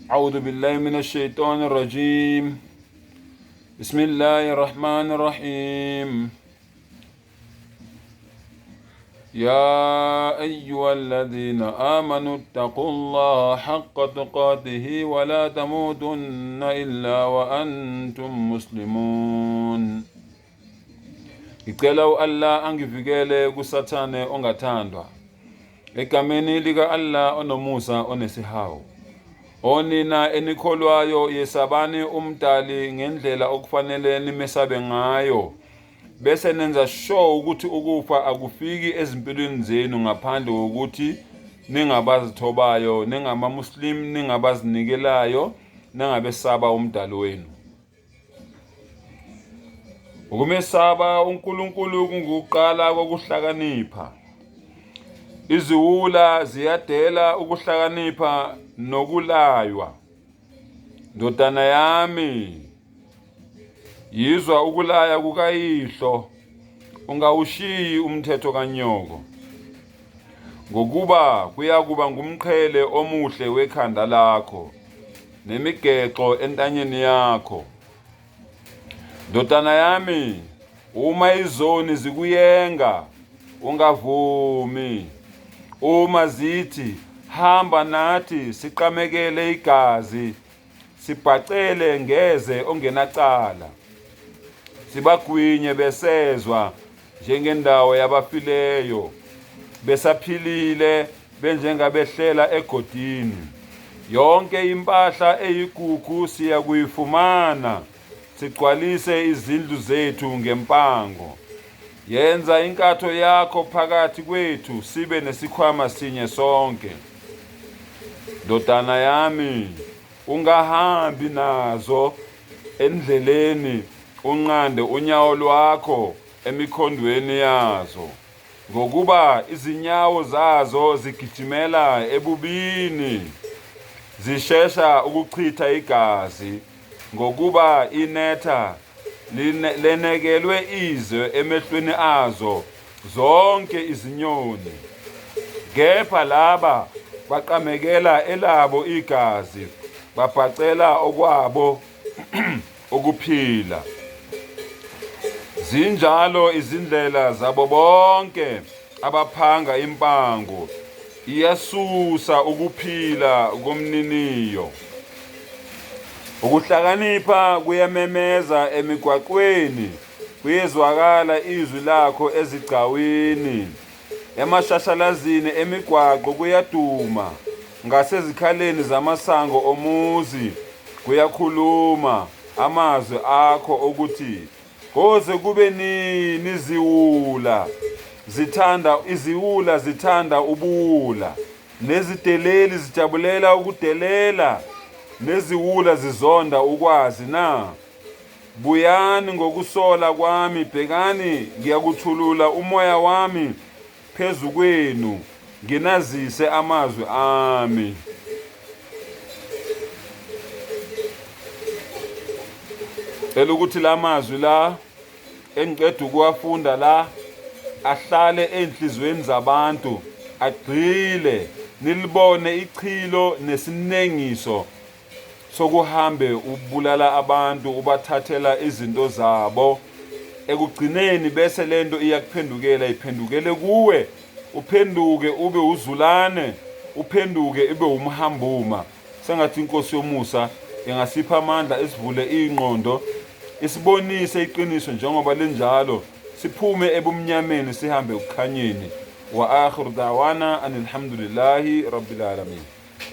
أعوذ بالله من الشيطان الرجيم بسم الله الرحمن الرحيم يا أيها الذين آمنوا اتقوا الله حق تقاته ولا تموتن إلا وأنتم مسلمون Ngicela u-Allah angivikele kuSathane ongathandwa. Egameni lika-Allah onomusa onesihawu. Onina enikholwayo yesabani uMdali ngendlela okufanele nimesabe ngayo. Bese nenza sure ukuthi ukufa akufiki ezimpilweni zenu ngaphandle kokuthi ningabazithobayo, ningamaMuslim, ningabazinikelayo, ningabesaba uMdali wenu. Ukumesaba uNkulunkulu kungukuqala kokuhlakanipha. Iziwula ziyadela ukuhlakanipha nokulaywa. Ndodana yami, yizwa ukulaya kukayihlo, ungawushiyi umthetho kanyoko. Ngokuba kuyakuba ngumqhele omuhle wekhanda lakho nemigexo entanyeni yakho. Ndodana yami, uma izoni zikuyenga, ungavumi. Uma zithi, hamba nathi siqamekele igazi, sibhacele ngeze ongenacala. Sibagwinye besezwa njengendawo yabafileyo, besaphilile benjengabehlela egodini. Yonke impahla eyigugu siyakuyifumana, sigcwalise izindlu zethu ngempango. Yenza inkatho yakho phakathi kwethu, sibe nesikhwama sinye sonke. Ndodana yami, ungahambi nazo endleleni, unqande unyawo lwakho emikhondweni yazo, ngokuba izinyawo zazo zigijimela ebubini, zishesha ukuchitha igazi, ngokuba inetha lenekelwe izwe emehlweni azo zonke izinyoni. Kepha laba baqamekela elabo igazi, babhacela okwabo ukuphila. Zinjalo izindlela zabo bonke abaphanga impango, iyasusa ukuphila komniniyo. Ukuhlakanipha kuyamemeza emigwaqweni, kuyezwakala izwi lakho ezigcawini. Emashashalazini emigwaqo kuyaduma, ngasezikhaleni zamasango omuzi kuyakhuluma amazwi akho okuthi, Koze kube nini ziwula zithanda iziwula zithanda ubuwula, nezideleli zijabulela ukudelela, neziwula zizonda ukwazi na? Buyani ngokusola kwami, bhekani ngiyakuthulula umoya wami phezu kwenu, nginazise amazwi ami. Cela ukuthi la mazwi la engiqeda ukuwafunda la ahlale ey'nhliziyweni zabantu, agxile, nilibone ichilo nesinengiso sokuhambe ubulala abantu ubathathela izinto zabo ekugcineni bese lento iyakuphendukela iphendukele kuwe uphenduke ube uzulane uphenduke ube umhambuma sengathi inkosi yomusa ingasipha amandla isivule ingqondo isibonise iqiniso njengoba linjalo siphume ebumnyameni sihambe ekukhanyeni wa akhiru da'wana anilhamdulillahi rabbil alamin.